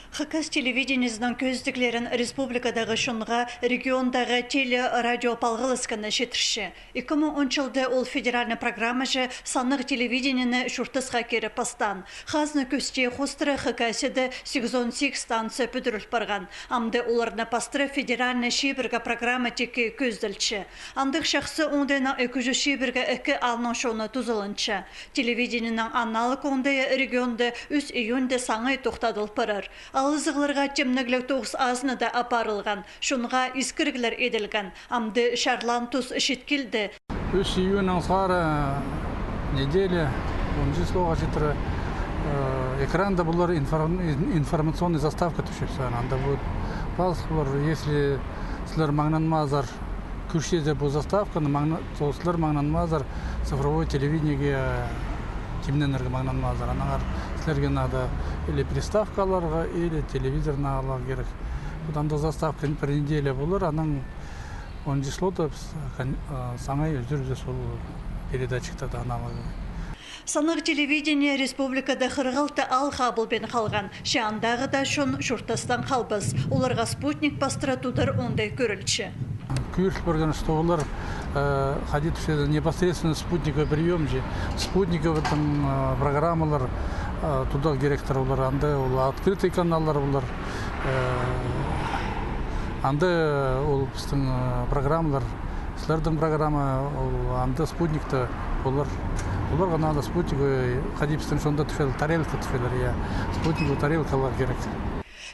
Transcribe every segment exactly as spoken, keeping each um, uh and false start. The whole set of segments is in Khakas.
Хакас телевидениезінің кӧзідіглерін республикадағы чонға региондағы телерадиопалғалысхана читірче. Ікі муң он чылда ол федеральный программаҷа саннығ телевидениені чуртасха кире пастаан. Хазна кӧстең хоостыра Хакасияда сигізон сигіс станция пӱдіріл парған. Амды оларны пастыра федеральный чибіргі программа тикке кӧзіділче. Андағ чахсы оңдайнаң ікі чӱс чибіргі ікі аалның чоны тузаланча. Телевидениенің аналог оңдайы регионда ӱс июньда саңай тохтадыл парар. Алызығларға тимнігліг тоғыс азынада апарылған, чонға искіріглер иділген, амды чарлаан тус чит килді. Ӱс июньнаң сары неделя, он числоға читіре, э, экранда пулар информационный заставка тӱсче. Анда пу пазых пулар, если сірер маңнанмазар кӧрчезер пу заставканы, то сірер маңнанмазар цифровой телевидениеге тимненерге маңнанмазар. Аннаңар сірерге надо или приставка аларға, или телевизорны аларға кирек. Вот анда заставка пір неделя пулар, анаң он числода піс саңай ӱзӱрбіс ол передатчиктарны, аналогы. Саннығ телевидение республикада хырых алты аал хабылбин халған. Че андағы даа чон чуртастаң халбас. Оларға спутник пастыра тудар оңдай кӧрілче. Кӧріл парған, что олар хайди тӱсчелер, непосредственно спутниковый приёмҷы. Спутниковый программалар тударға киректер олар. Анда ол открытый каналлар олар. Анда ол пістің программалар, сірернің программа, ол анда спутникте олар, оларға надо спутниковый, хайди пістің чонда тӱсчелер, тарелка тӱсчелер, я. Спутниковый тарелкалар кирек.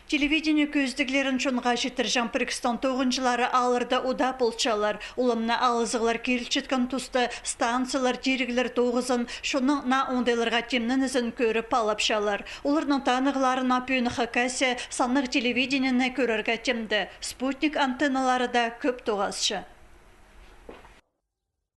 Телевидение кӧзідіглерін чонға читірҷең пір кізінің тоғынҷылары аалларда удаа полчалар. Оларны алызығлар килчеткен туста станциялар, тиріглер тоғызын, чонның наа оңдайларға тимненізін кӧріп алыпчалар. Оларның таныхтарына пӱӱн Хакасия саннығ телевидениені кӧрерге тимде. Спутник антенналары даа кӧп тоғасча.